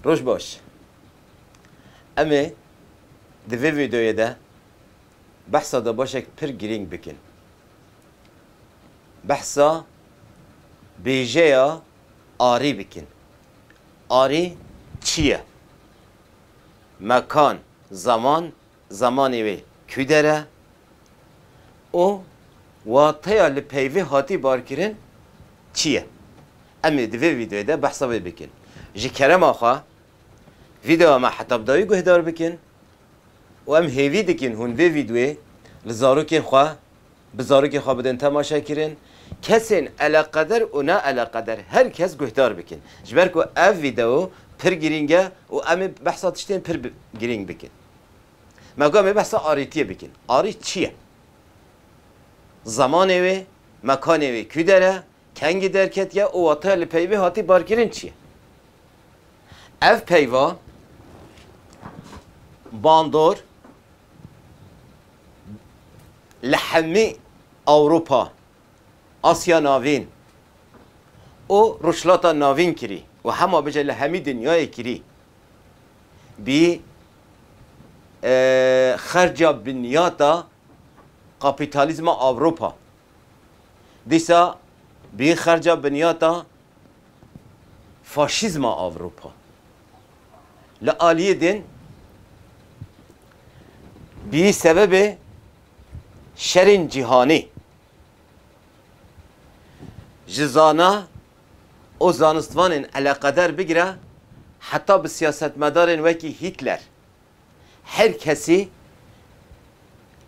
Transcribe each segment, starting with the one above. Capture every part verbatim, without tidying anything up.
Roj baş. Em ê di vê vîdeoyê de behsa de başek pir girîng bikin. Behsa bêjeya arî bikin. Arî çi ye? Mekan, zaman, zemanê wê kû der e û wateya li peyvê hatî barkirin çi ye? Em ê di vê vîdeoyê de behsa vê bikin. Ji kerema xwe, vîdeoya me heta bi dawî guhdar bikin û em hêvî dikin hûn vê vîdeoyê li zarokên xwe, bi zarokên xwe bidin temaşekirin. Kesên eleqeder û ne eleqeder her kes guhdar bikin. Ji ber ku ev vîdeo pir girîng e û em ê behsa tiştên pir bi-, girîng bikin. Me got em ê behsa arîtiyê bikin. Arî çi ye? Zemanê wê, mekanê wê kû der e, kengî derketiye û wateya li peyvê hatî barkirin çi ye? Ev peyva bandor li hemî Ewropa, Asya Navîn û Rojhilata Navîn kirî û hema bêje li hemî dinyayê kirî. Bî, e, xerca binyata kapîtalîzma Ewropa. Dîsa bî xerca binyata faşîzma Ewropa. Li aliyê din bî sebebê şerên cîhanî. Ji zana û zanistvanên eleqeder bigire heta bi siyasetmedarên wekî Hitler. Her kesî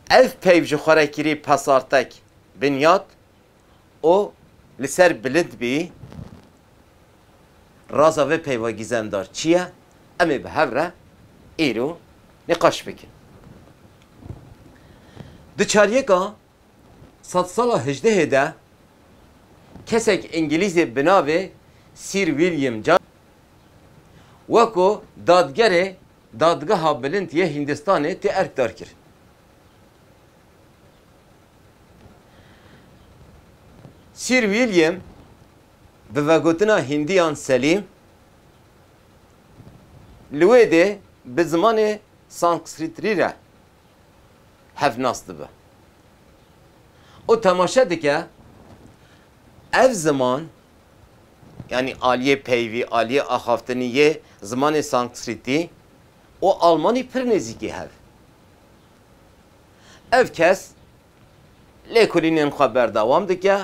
ev peyv ji xwe re kirî pesartek binyat û li ser bilind bî. Raza vê peyva gizemdar çi ye? Em ê bi hev re îro nîqaş bikin. Di çaryeka sedsala hejdehê de kesek Îngilîzê bi navê Sir William John weko dadgerê Dadgeha Bilind yê Hindistanê tê erkdar kirin. Sir William, bi vegotina Hindiyan Selîm, li wê dê bi zimanê Sanskritî re hevnas dibe û temaşe dike ev ziman, yanî aliyê peyvî, aliyê axaftinî yê zimanê Sanskritî û Almanî pir nêzîkî hev. Ev kes lêkolînên xwe berdewam dike,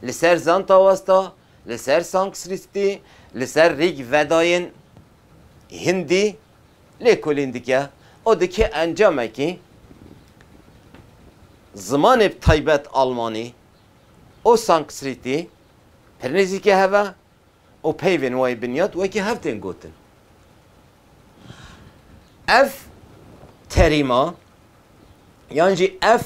li ser Zanta Westa, li ser Sanskritî, li ser Rig Vedayên Hindî lêkolîn dike û dike encamekî zimanê bi taybet Almanî û Sanskritî pir nêzîkî hev e û peyvên wayê binyat wekî hev tên gotin. Ev terîma yan jî ev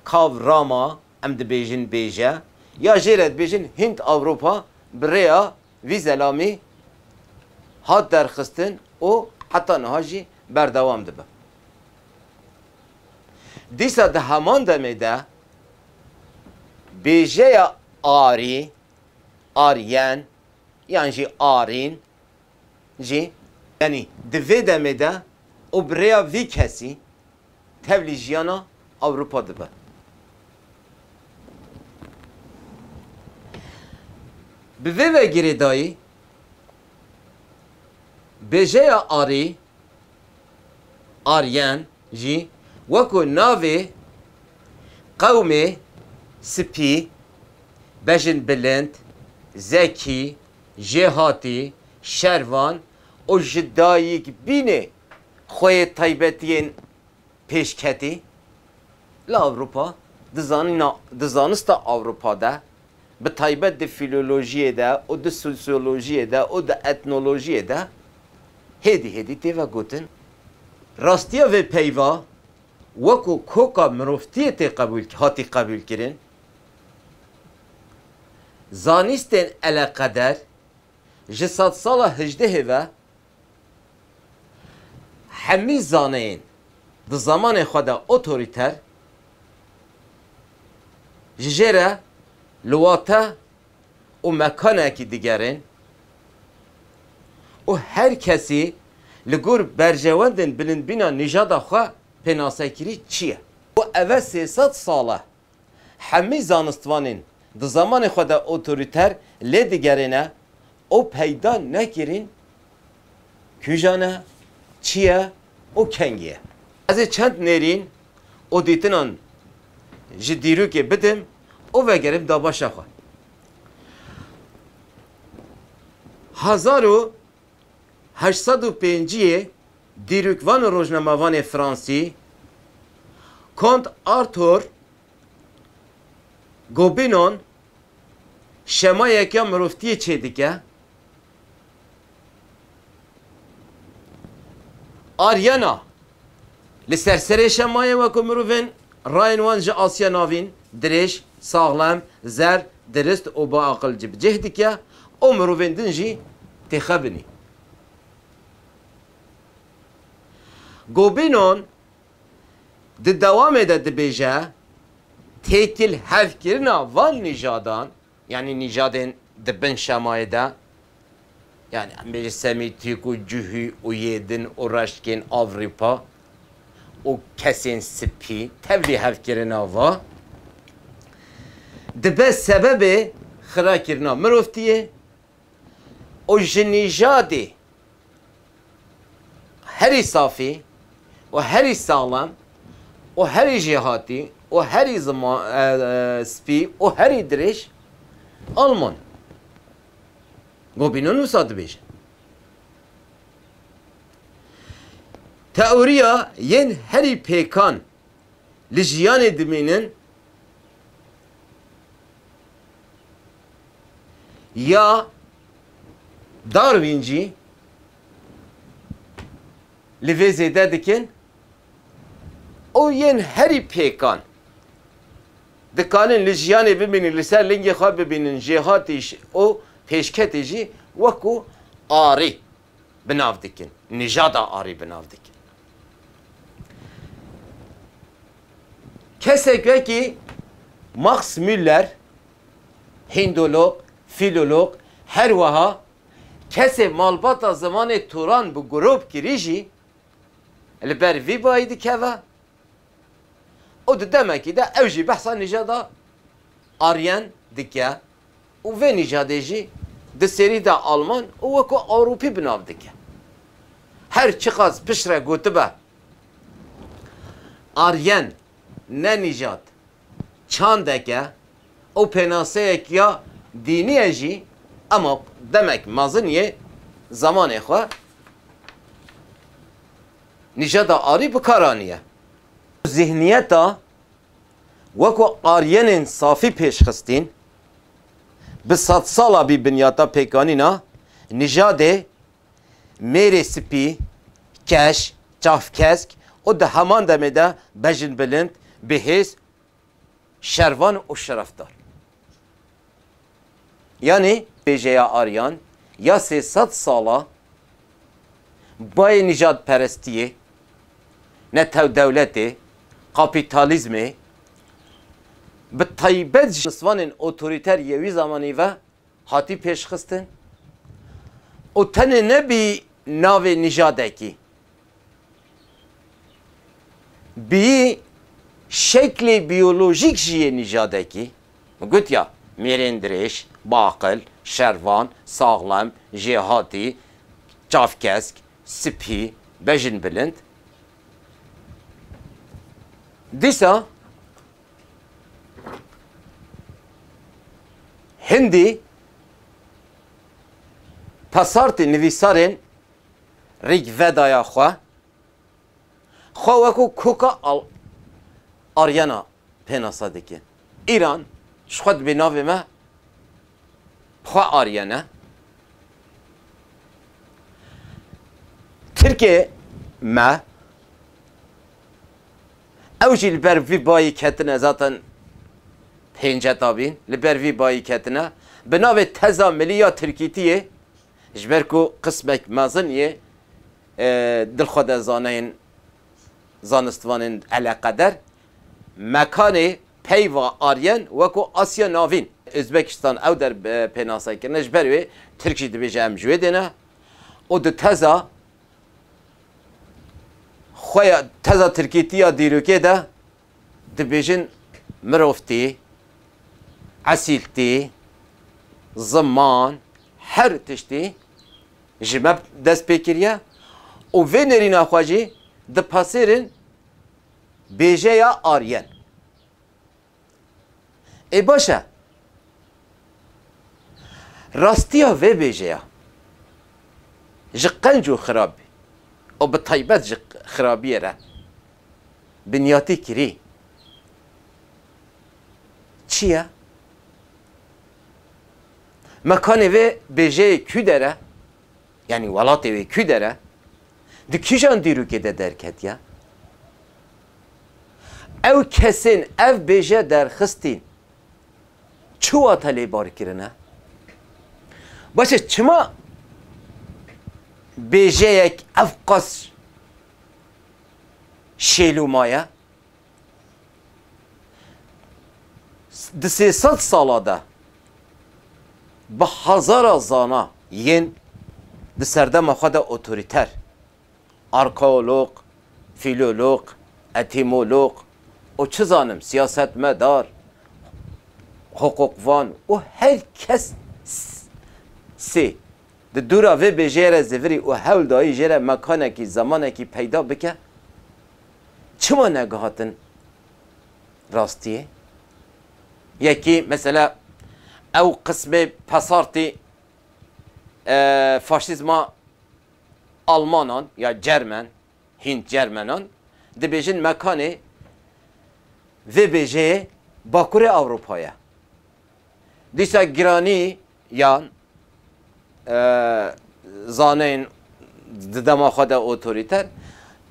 kavrama, em dibêjin bêje, ya jê re dibêjin Hind Ewropa, bi rêya vî zelamî hat derxistin û heta niha jî berdewam dibe. Dîsa di heman demê de bêjeya Arî, Aryen yan jî Arîn jî, yanî di vê demê de û bi rêya vî kesî tevlî jiyana Ewropa dibe. Bi vê ve girêdayî, bêjeya Arî, Aryen, jî weko navê qewmê spî, bejin bilind, zekî, jêhatî, şervan û ji dayikbînê xweyê taybetiyên pêşketî li Ewropa, di zanîna, di zanista Ewropa de, bi taybet di fîlolojiyê de û di sosyolojiyê de û di etnolojiyê de hêdî hêdî tê vegotin. Rastiya vê peyva weko koka mirovtiyê tê qebûl, hatî qebûlkirin. Zanîstên eleqeder ji sedsala hejdehê ve hemî zaneyên di zemanê xwe de otorîter ji jê re li wate û mekanekî digerin Û her kesî li gor berjewendên bilindbîna nîjada xwe pênasekirî çi ye? Û eve sê sed sal e hemî zanistvanên di zemanê xwe de otorîter lê digerêne û peyda nekirîn kûjan e, çi ye û kengî ye. Ez ê çend nêrîn û dîtinan ji dîrokê bidim û vegerim dabaşa xwe. Hezar û heşt sed û pênciyê dîrokvan û rojnamevanê fransî Kont Arthur Gobinon şemayeke mirovtiyê çêdike. Aryena li ser serê şemayê wekû mirovên rayên wan ji Asya Navîn, dirêj, saxlem, zer, dirist û bi aqil cibicêh dike û mirovên din jî têxebinî. Gobinon di dewamê de dibêje, têkil hevkirina van nîjadan, yanî nîjadên di bin şemayê de, yanî em bêjin Semîtîk û Cihû û yê din û reşkên Avrûpa û kesên spî, tevlî hevkirina va, dibe sebebê xirakirina mirovtiyê û ji nîjadê herî safî û herî saxlem û herî jêhatî û herî zima-, e, e, spî û herî dirêj Alman. Gobinon wisa dibêje. Teoriya yên herî pêkan li jiyanê dimînin ya Darwin jî li vê zêde dikin û yên herî pêkan dikanin li jiyanê bimînin, li ser lingê xwe bibînin, jêhatî ş-, û pêşketî jî wekû arî bi nav dikin, nîjada arî bi nav dikin. Kesek wekî Max Müller, hindolog, filolog, her wiha kesê malbata zimanê Turan bi gurop kirî jî li ber vî bayî dikeve. Û di demekî de ew jî behsa nîjada Aryen dike û vê nîjadê jî di serî de Alman û wekû Ewropî bi nav dike. Her çiqas piştre gotibe Aryen ne nîjad, çandek e û pênaseyek ya dînî ye jî, ema demek mezin yê zemanê xwe nîjada arî bi kar aniye. Zihniyeta wekû aryenên safî pêşxistîn, bi sedsala bî binyata pêkanîna nîjadê mêrê spî, keş, çavkesk û di heman demê de bejinbilind, bihêz, şervan û şerefdar. Yanî pêjeya Aryan ya sê sed sala bayê nîjadperestiyê, netewdewletê, kapîtalîzmê, bi taybet ji zanistvanên otorîter yê wî zemanî ve hatî pêşxistin û tenê ne bi navê nîjadekî, bi şeklê biyolojîk jî yê nîjadekî, min got ya, mêrên dirêj, baqil, şervan, saxlem, jêhatî, çavkesk, spî, bejinbilind. Dîsa hindî pesartê nivîsarên Rig Vedaya xwe, xwe wekû koka Al-, Aryena pênasa dikin. Îran ji xwe dibê navê me xwe Aryen e. Tirkê me, ew jî li ber vî bayî ketine, zaten pênceta bîn, li ber vî bayî ketine. Bi navê Teza Milî ya Tirkîtiyê, ji ber ku qismek mezin yê, e, dilxwedezaneyên zanistvanên eleqeder, mekanê peyva Aryen wekû Asya Navîn, Özbekistan ew der, e, pênase kirine, ji ber wê Tirk jî dibêje em ji wê dê ne. û di teza xwe ya, teza tirkîtî ya dîrokê de dibêjin mirovtî, esîltî, ziman, her tiştî ji me dest pê kiriye û vê nêrîna xwe jî dipasêrin bêjeya Aryen. Ê baş e. Rastiya vê bêjeya ji qenc û xirabî û bi taybet ji xirabiyê re binyatî kirî çi ye? Mekanê vê bêjeyê kû der e? Yanî welatê wê kû der e? Di kîjan dîrokê de derketiye? Ew kesên ev bêje derxistîn çi wate lê bar kirine? Baş e, çima bêjeyek ev qas şêlû maye? Di sê sed sala de bi hezara zana yên di serdema xwe de otorîter, arkeolog, fîlolog, etîmolog û çi zanim, siyasetmedar, hiqûqvan û her kes s-, sê di dûra vê bêjeyê re zivirî û hewl dayî jê re mekanekî, zemanekî peyda bike, çima negihatin rastiyê? Yekî, mesela, ew qismê pesartî, e, faşîzma Almanan ya Cermen, Hînd Cermenan, dibêjin mekanê vê bêjeyê Bakurê Ewropa ye. Dîsa giranî yan, e, zaneyên di dema xwe de otorîter,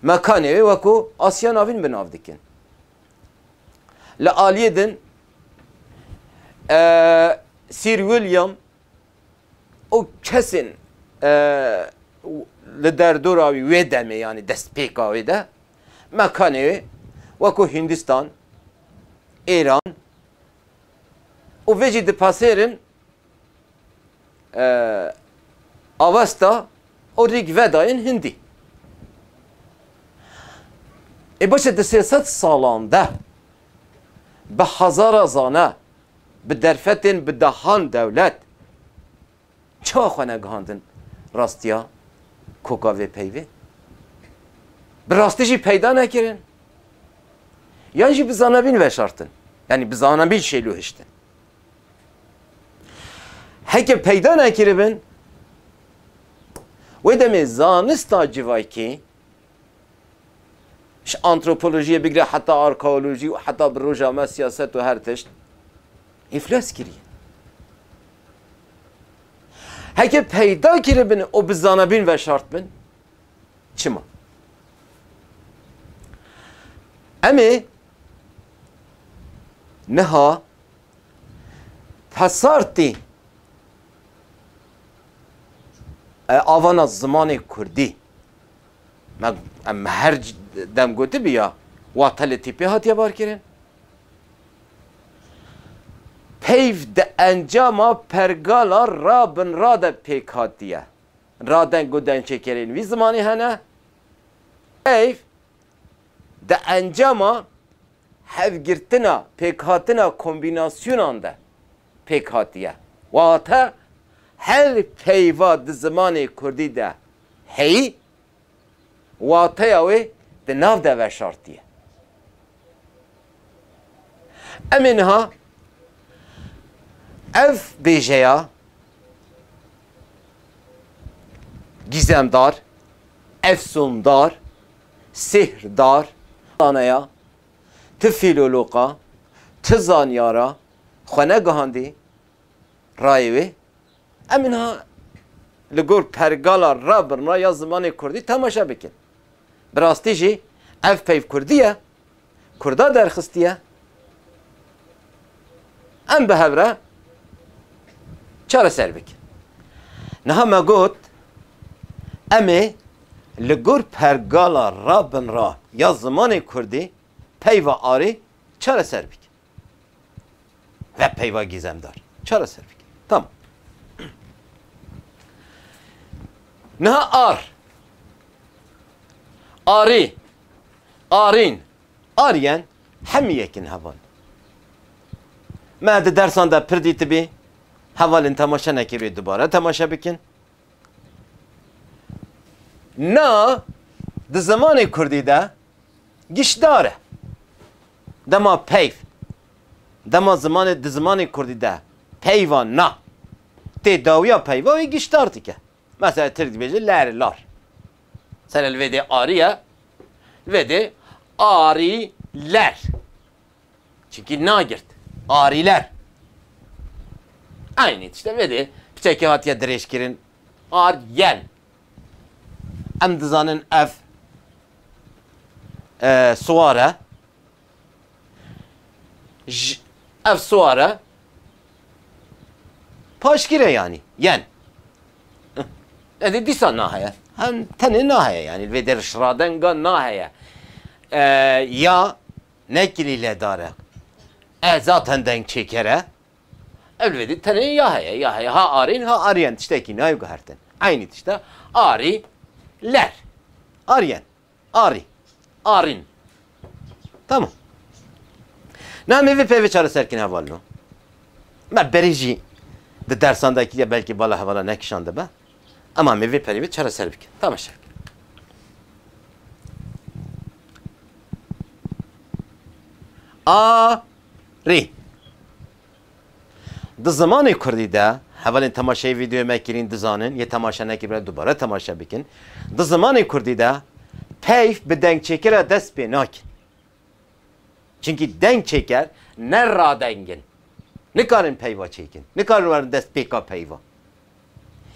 mekanê wê wekû Asya Navîn bi nav dikin. Li aliyê din, e, Sir William û kesên, e, li derdora wî wê demê, yanî destpêka wê de, mekanê wê wekû Hindistan, Îran û vê jî dipasêrin, e, Avesta û Rig Vedayên Hindî. Ê baş e, di sê sed salan de bi hezara zane, bi derfetên, bi dehan dewlet çawa xwe negihandin rastiya koka vê peyvê? Bi rastî jî peyda nekirin. Yan jî bi zanebîn veşartin. Yanî bi zanebîn şêlû hiştin. Heke peyda nekiribin, wê demê zanista civakî, ji antropolojiyê bigire heta arkeolojî û heta bi roja me siyaset û her tişt, îflas kiriye. Heke peyda kiribin û bi zanebîn veşartbin, çima? Em ê niha pesartî, e, avana zimanê kurdî. Me, em her c-, dem gotibî ya, wate li tîpê hatiye barkirin. Peyv di encama pergala rabinra de pêk hatiye. Radeng û dengçêkerên vî zimanî hene. Peyv di encama hevgirtina, pêkhatina kombînasyonan de pêk hatiye. Wate her peyva di zimanê kurdî de heyî, wateya wê di nav de veşartiye. Em ê niha ev bêjeya gîzemdar, efsûndar, sêhrdar, zaneya, ti fîloloqa, ti zanyara xwe negihandî rayê wê. Em niha li gor pergala rabirna ya zimanê kurdî temaşe bikin. Bi rastî jî ev peyv kurdî ye, kurda derxistiye. Em bi hev re çareser bikin. Niha me got, em ê li gor pergala rabinra ya zimanê kurdî peyva arê çareser bikin. Ve peyva gizemdar. Çareser bikin. Tamam. Niha ar. Arî. Arîn. Aryen. Hemî yek in heval. Me di dersan de pir dîtibî. Hevalên temaşe nekiribî dubare temaşe bikin. Na di zimanê kurdî de giştdar e. Dema peyv. Dema zimanê, di zimanê kurdî de peyva na tê dawiya peyva wê giştdar dike. Mesela tirk dibêje ler, lar. Sere li vê dê arî ye, li vê dê arîler. Çimkî nagirt. Arîler. Eynî tişt e, vê dê piçekê hatiye dirêjkirin. Aryen. Em dizanin ev, e, siwar e. J-, ev siwar e. Paşgir e yanî. Yen. Edê dîsa naheye. Hem tenê naheye yanî. Vê der şiradenga naheye. E, ya ne kilîledar e. E zaten dengçêker e. Ev vê dî tenê ya heye, ya heye. Ha arîn, ha aryen. Tiştekî nayê guhertin. Eynî tişt e. Arî, ler. Aryen. Arî. Arîn. Tamam. Na em ê vê peyvê çareser kin hevalno. Me berî jî di dersan de kiriye, belkî bala hevala nekişandibe. Ama em ê vê peyvê çareser bikin. Temaşe bikin. Arî. Di zimanê kurdî de, hevalên temaşeyê vîdeoyê me kirîn dizanin, yê temaşe nekiribine dubare temaşe bikin. Di zimanê kurdî de peyv bi dengçêkira dest pê nakin. Çimkî dengçêker ne radeng in. Nikarin peyva çêkin. Nikarin werin dest pêka peyva.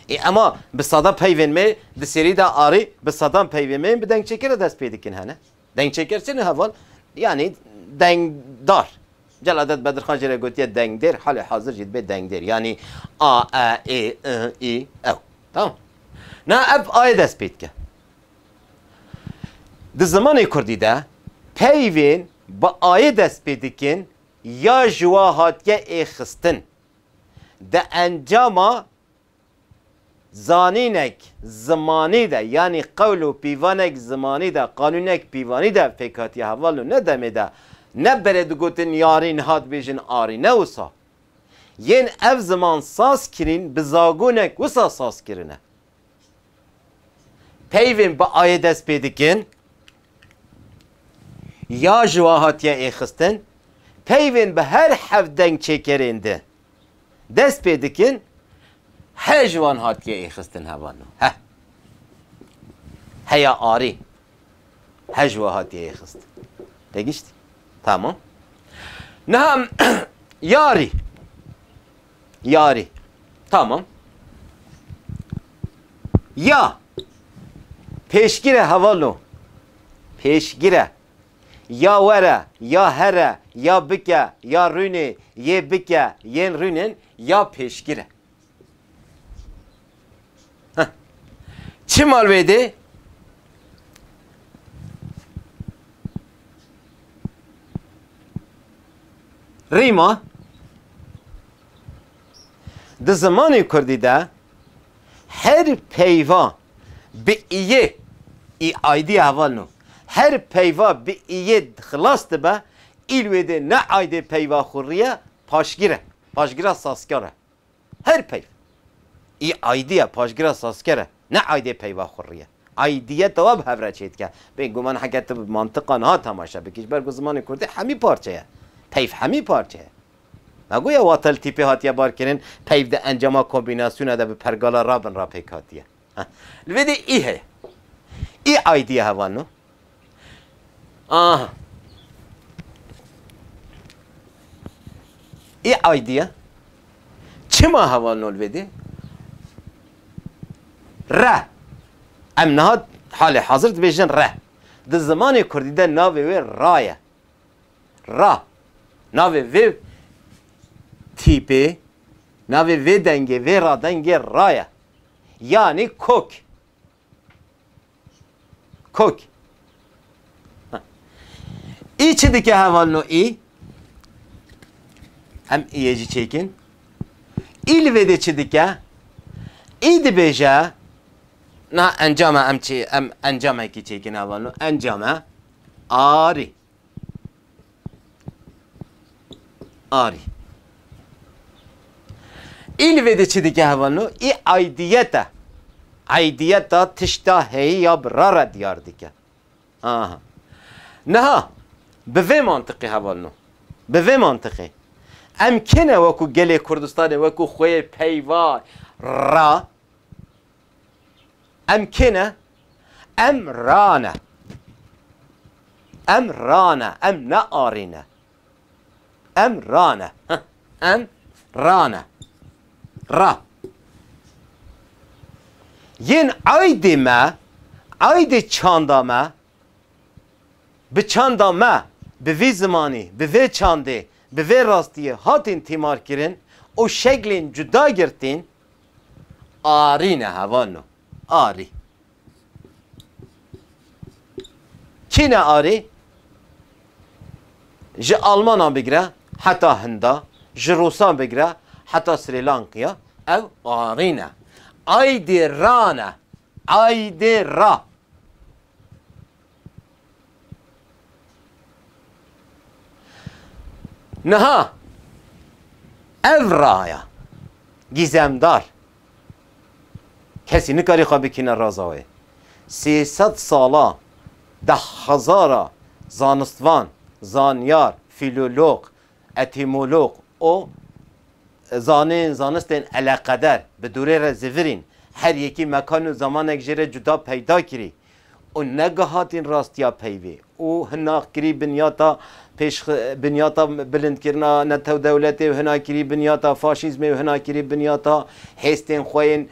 Ê, ema bi sada peyvên me di serî de arî, bi sadan peyvên me yên bi dengçêkira dest pê dikin hene. Dengçêker çi ne heval? Yanî dengdar. Celadet Bedirxan jê re gotiye dengdêr, halê hazir jî dibe dengdêr. Yanî a, e, ê, i, î, ew. Tamam. Na ev ayê dest pê dike. Di zimanê kurdî de peyvên bi ayê dest pê dikin ya ji wa hatiye êxistin. Di encama zanînek zimanî de, yanî qewl û pîvanek zimanî de, qanûnek pîvanî de pêk hatiye heval û ne demê de ne berê digotin yarî niha dibêjin arî, ne wisa. Yên ev ziman saz kirîn bi zagonek wisa saz kirine. Peyvên bi ayê dest pê dikin, ya ji wa hatiye êxistin, peyvên bi her heft dengçêkerên de dest pê dikin, he ji wan hatiye êxistin hevalno. He. Heya arî. He ji wa hatiye êxistin. Te giştî? Tamam. Niha em yarî. Yarî. Tamam. Ya. Pêşgir e hevalno. Pêşgir e. Ya were, ya here, ya bike, ya rûnê, yê bike, yên rûnên, ya pêşgir e. Heh. Çima li vê dê? Rîma. Di zimanê kurdî de her peyva bi iyê, î aydî hevalno, her peyva bi iyê xilas dibe, î li wê dê ne aydê peyva xurrî ye, paşgir e. Paşgira sazkar e. Her peyv. Î aydî ye, paşgira sazker e. Ne aydê peyva xurrî ye. Aydiyeta wa bi hev re çêdike. Bêguman heke tu bi mantiqa niha temaşe bikî, ji ber ku zimanê kurdî hemî parçe ye. Peyv hemî parçe ye. Me goya wate li tîpê hatiye barkirin, peyv di encama kombînasyona de bi pergala rabin ra pêk hatiye. Heh. Li vê dê î heye. Î aydî ye hevalno. Aha. Î aydî ye. Çima hevalno li vê dê? Re. Em niha halê hazir dibêjin re. Di zimanê kurdî de navê wê ra ye. Ra. Navê vê tîpê, navê vê dengê, vê radengê ra ye. Yanî kok. Kok. Ha. Î çi dike hevalno î? Em îyê jî çêkin. Î li vê dê çi dike? Î dibêje, Na encama em çi, em encamekî çêkin hevalno. Encame arî. Arî. Î li vê de çi dike hevalno? Î aydiyet e. Aydiyeta tişta heyî ya bi ra re diyar dike. Aha. Niha bi vê mantiqê hevalno. Bi vê mantiqê. Em kê ne wekû gelê Kurdistanê, wekû xwê peyva ra? Em kê ne? Em ra ne. Em ra ne. Em ne arî ne. Em ra ne. Heh. Em ra ne. Ra. Yên aydê me, aydê çanda me, bi çanda me, bi vî zimanî, bi vê çandê, bi vê rastiyê hatin tîmarkirin û şeklên cuda girtîn, arî ne hevalno. Arî. Kî ne arî? Ji Almanan bigire heta Hinda, ji Rûsan bigire heta Srî Lankaya, ew arî ne. Aydê ra ne. Aydê ra. Niha ev raya gîzemdar, kesî nikarî xwe bikîne raza wê. Sê sed sala, deh hezara zanistvan, zanyar, fîlolog, etîmolog û zanên, zanistên eleqeder bi dûrê re zivirîn, her yekî mekan û zemanek jê re cuda peyda kirî û negihatîn rastiya peyvê û hina kirî binyata pêş, binyata bilindkirina netewdewletê û hina kirî binyata faşîzmê û hina kirî binyata hêstên xwe yên,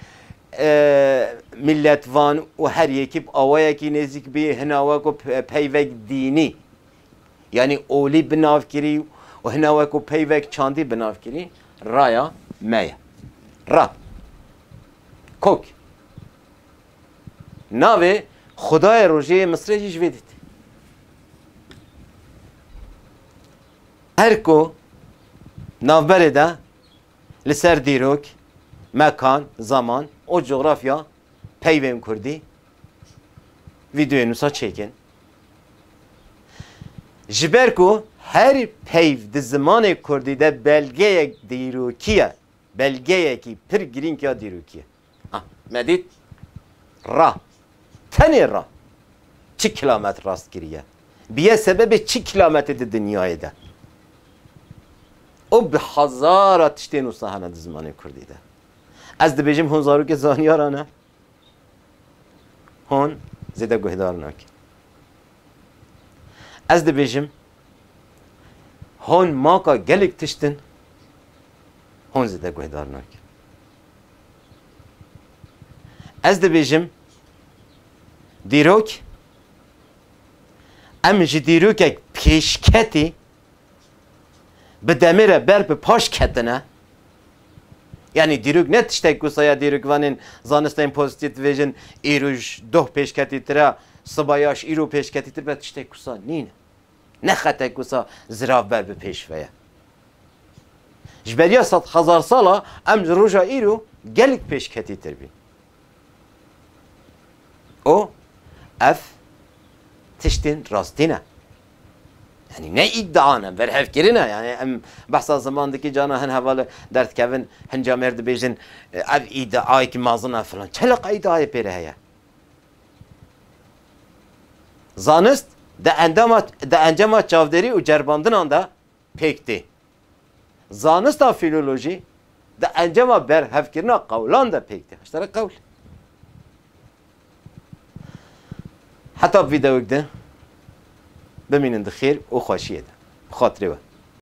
e, milletvan û her yekî bi awayekî nêzîk bî, hina wekû pe-, peyvek dînî. Yanî olî bi nav kirî û hina wekû peyvek çandî bi nav kirî, raya me ye. Ra. Kok. Navê Xwedayê rojê yê Misrê jî ji vê dît. Her ku navberê de li ser dîrok, mekan, zaman û cografya peyvên kurdî, vîdeoyên wisa çêkin. Ji ber ku her peyv di zimanê kurdî de belgeyek dîrokî ye, belgeyekî pir girîng ya dîrokî ye. Ha, me dît ra. Tenê ra. Çi kilamet rast kiriye? Biye sebebê çi kilametê di dinyayê de? Û bi hezara tiştên wisa hene di zimanê kurdî de. Ez dibêjim hûn zarokê zanyara ne. Hûn zêde guhdar nakin. Ez dibêjim, hûn maka gelek tişt in, hûn zêde guhdar nakin. Ez dibêjim, dîrok, em ji dîrokek pêşketî bi demê re ber bi paş ketine. Yanî dîrok ne tiştek wisa ya, dîrokvanên zanistên pozîtîf dibêjin, îro ji doh pêşketîtir e, siba ya ji îro pêşketîtir be, tiştek wisa nîne. Ne xetek wisa zirav ber bi pêş ve ye. Ji beriya sed hezar sala em ji roja îro gelek pêşketîtir bîn. Û ev tiştên rastî ne. Yanî ne îdia ne, berhevkirin e. Yanî em behsa ziman dikî, cana hin heval derdikevin, hin camêr dibêjin, ev îdiayekî mezin e filan. Çeleq îdiayê pê re heye? Zanist di endama, di encama çavdêrî û cerbandinan de pêk tê. Zanista fîlolojî di encama berhevkirina qewlan de pêk tê. Ji te re qewl. Heta vîdeoyek din bimînin di xêr û xweşiyê de. Bi xatirê we.